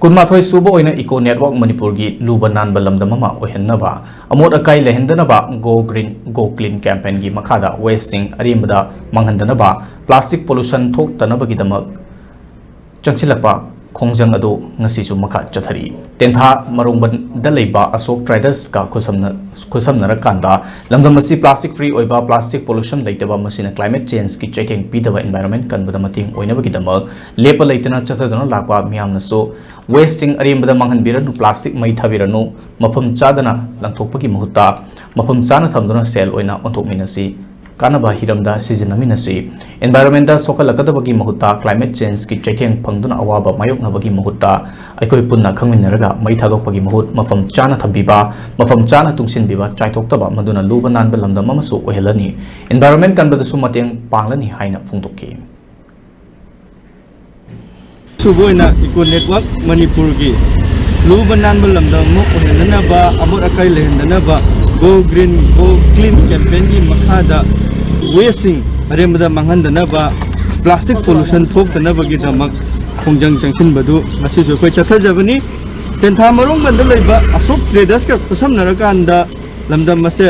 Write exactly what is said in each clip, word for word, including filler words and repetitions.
ꯀꯨꯟꯃꯥꯊꯣꯏ ꯁꯨꯕ ꯑꯣꯏꯅ ꯏꯀꯣ ꯅꯦꯠꯋꯥꯔꯛ ꯃꯅꯤꯄꯨꯔꯒꯤ ꯂꯨꯕ ꯅꯥꯟꯕ ꯂꯝꯗꯝ ꯑꯃ ꯑꯣꯏꯍꯟꯅꯕ, ꯑꯃꯣꯠ ꯑꯀꯥꯏ ꯂꯩꯍꯟꯗꯅꯕ Go Green Go Clean campaignꯒꯤ ꯃꯈꯥꯗ wasteꯁꯤꯡ ꯑꯔꯦꯝꯕꯗ ꯃꯥꯡꯍꯟꯗꯅꯕ, plastic pollution ꯊꯣꯛꯇꯅꯕꯒꯤꯗꯃꯛ ꯆꯪꯁꯤꯜꯂꯛꯄ ꯈꯣꯡꯖꯪ ꯑꯗꯨ ꯉꯁꯤꯁꯨ ꯃꯈꯥ ꯆꯠꯊꯔꯤ꯫ ꯇꯦꯟꯊꯥ ꯃꯔꯣꯡꯕꯟꯗ ꯂꯩꯕ ꯑꯁꯣꯛ ꯇ꯭ꯔꯦꯗꯔꯁꯀ ꯈꯨꯠꯁꯝꯅ-, ꯈꯨꯠꯁꯝꯅꯔꯀꯥꯟꯗ ꯂꯝꯗꯝ ꯑꯁꯤ plastic free ꯑꯣꯏꯕ, plastic pollution ꯂꯩꯇꯕ, ꯃꯁꯤꯅ climate changeꯀꯤ ꯆꯩꯊꯦꯡ ꯄꯤꯗꯕ, environment ꯀꯟꯕꯗ ꯃꯇꯦꯡ ꯑꯣꯏꯅꯕꯒꯤꯗꯃꯛ ꯂꯦꯞꯄ ꯂꯩꯇꯅ ꯆꯠꯊꯗꯨꯅ ꯂꯥꯛꯄ ꯃꯤꯌꯥꯝꯅꯁꯨ wasteꯁꯤꯡ ꯑꯔꯦꯝꯕꯗ ꯃꯥꯡꯍꯟꯕꯤꯔꯅꯨ, plastic ꯃꯩ ꯊꯥꯕꯤꯔꯅꯨ, ꯃꯐꯝ ꯆꯥꯗꯅ ꯂꯪꯊꯣꯛꯄꯒꯤ ꯃꯍꯨꯠꯇ ꯃꯐꯝ ꯆꯥꯅ ꯊꯝꯗꯨꯅ ꯁꯦꯜ ꯑꯣꯏꯅ ꯑꯣꯟꯊꯣꯛꯃꯤꯟꯅꯁꯤ, ꯀꯥꯟꯅꯕ ꯍꯤꯔꯝꯗ ꯁꯤꯖꯤꯟꯅꯃꯤꯟꯅꯁꯤ꯫ Environmentꯇ ꯁꯣꯛꯍꯜꯂꯛꯀꯗꯕꯒꯤ ꯃꯍꯨꯠꯇ, climate changeꯀꯤ ꯆꯩꯊꯦꯡ ꯐꯪꯗꯨꯅ ꯑꯋꯥꯕ ꯃꯥꯌꯣꯛꯅꯕꯒꯤ ꯃꯍꯨꯠꯇ, ꯑꯩꯈꯣꯏ ꯄꯨꯟꯅ ꯈꯪꯃꯤꯟꯅꯔꯒ ꯃꯩ ꯊꯥꯗꯣꯛꯄꯒꯤ ꯃꯍꯨꯠ ꯃꯐꯝ ꯆꯥꯅ ꯊꯝꯕꯤꯕ, ꯃꯐꯝ ꯆꯥꯅ ꯇꯨꯡꯁꯤꯟꯕꯤꯕ, ꯆꯥꯏꯊꯣꯛꯇꯕ, ꯃꯗꯨꯅ ꯂꯨꯕ ꯅꯥꯟꯕ ꯂꯝꯗꯝ ꯑꯃꯁꯨ ꯑꯣꯏꯍꯜꯂꯅꯤ, environment ꯀꯟꯕꯗꯁꯨ ꯃꯇꯦꯡ ꯄꯥꯡꯂꯅꯤ ꯍꯥꯏꯅ ꯐꯣꯡꯗꯣꯛꯈꯤ꯫ ꯁꯨꯕ ꯑꯣꯏꯅ ꯏꯀꯣ ꯅꯦꯠꯋꯥꯔꯛ ꯃꯅꯤꯄꯨꯔꯒꯤ ꯂꯨꯕ ꯅꯥꯟꯕ ꯂꯝꯗꯝ ꯑꯃ ꯑꯣꯏꯍꯟꯅꯅꯕ, ꯑꯃꯣꯠ ꯑꯀꯥꯏ ꯂꯩꯍꯟꯗꯅꯕ Go Green Go Clean campaignꯒꯤ ꯃꯈꯥꯗ wasteꯁꯤꯡ ꯑꯔꯦꯝꯕꯗ ꯃꯥꯡꯍꯟꯗꯅꯕ, plastic pollution ꯊꯣꯛꯇꯅꯕꯒꯤꯗꯃꯛ ꯈꯣꯡꯖꯪ ꯆꯪꯁꯤꯟꯕꯗꯨ ꯉꯁꯤꯁꯨ ꯑꯩꯈꯣꯏ ꯆꯠꯊꯖꯕꯅꯤ꯫ ꯇꯦꯟꯊꯥ ꯃꯔꯣꯡꯕꯟꯗ ꯂꯩꯕ ꯑꯁꯣꯛ ꯇ꯭ꯔꯦꯗꯔꯁꯀ ꯈꯨꯠꯁꯝꯅꯔꯀꯥꯟꯗ ꯂꯝꯗꯝ ꯑꯁꯦ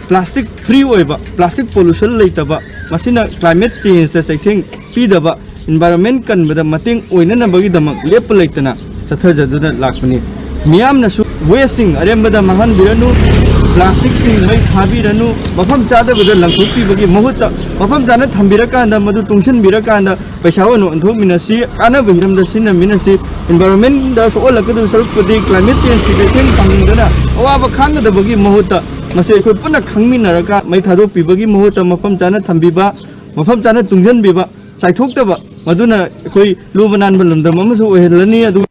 plastic free ꯑꯣꯏꯕ, plastic pollution ꯂꯩꯇꯕ, ꯃꯁꯤꯅ climate changeꯇ ꯆꯩꯊꯦꯡ ꯄꯤꯗꯕ, environment ꯀꯟꯕꯗ ꯃꯇꯦꯡ ꯑꯣꯏꯅꯅꯕꯒꯤꯗꯃꯛ ꯂꯦꯞꯄ ꯂꯩꯇꯅ ꯆꯠꯊꯖꯗꯨꯅ ꯂꯥꯛꯄꯅꯤ꯫ ꯃꯤꯌꯥꯝꯅꯁꯨ wasteꯁꯤꯡ ꯑꯔꯦꯝꯕꯗ ꯃꯥꯡꯍꯟꯕꯤꯔꯅꯨ, plasticꯁꯤꯡ ꯃꯩ ꯊꯥꯕꯤꯔꯅꯨ, ꯃꯐꯝ ꯆꯥꯗꯕꯗ ꯂꯪꯊꯣꯛꯄꯤꯕꯒꯤ ꯃꯍꯨꯠꯇ ꯃꯐꯝ ꯆꯥꯅ ꯊꯝꯕꯤꯔꯀꯥꯟꯗ, ꯃꯗꯨ ꯇꯨꯡꯁꯤꯟꯕꯤꯔꯀꯥꯟꯗ ꯄꯩꯁꯥ ꯑꯣꯏꯅ ꯑꯣꯟꯊꯣꯛꯃꯤꯟꯅꯁꯤ, ꯀꯥꯟꯅꯕ ꯍꯤꯔꯝꯗ ꯁꯤꯖꯤꯟꯅꯃꯤꯟꯅꯁꯤ꯫ Environmentꯗ ꯁꯣꯛꯍꯜꯂꯛꯀꯗꯕ ꯁꯔꯨꯛꯄꯨꯗꯤ climate changeꯀꯤ ꯆꯩꯊꯦꯡ ꯐꯪꯗꯅ ꯑꯋꯥꯕ ꯈꯥꯡꯒꯗꯕꯒꯤ ꯃꯍꯨꯠꯇ ꯃꯁꯤ ꯑꯩꯈꯣꯏ ꯄꯨꯟꯅ ꯈꯪꯃꯤꯟꯅꯔꯒ ꯃꯩ ꯊꯥꯗꯣꯛꯄꯤꯕꯒꯤ ꯃꯍꯨꯠꯇ ꯃꯐꯝ ꯆꯥꯅ ꯊꯝꯕꯤꯕ, ꯃꯐꯝ ꯆꯥꯅ ꯇꯨꯡꯁꯤꯟꯕꯤꯕ, ꯆꯥꯏꯊꯣꯛꯇꯕ, ꯃꯗꯨꯅ ꯑꯩꯈꯣꯏ ꯂꯨꯕ ꯅꯥꯟꯕ ꯂꯝꯗꯝ ꯑꯃꯁꯨ ꯑꯣꯏꯍꯜꯂꯅꯤ꯫ ꯑꯗꯨꯒ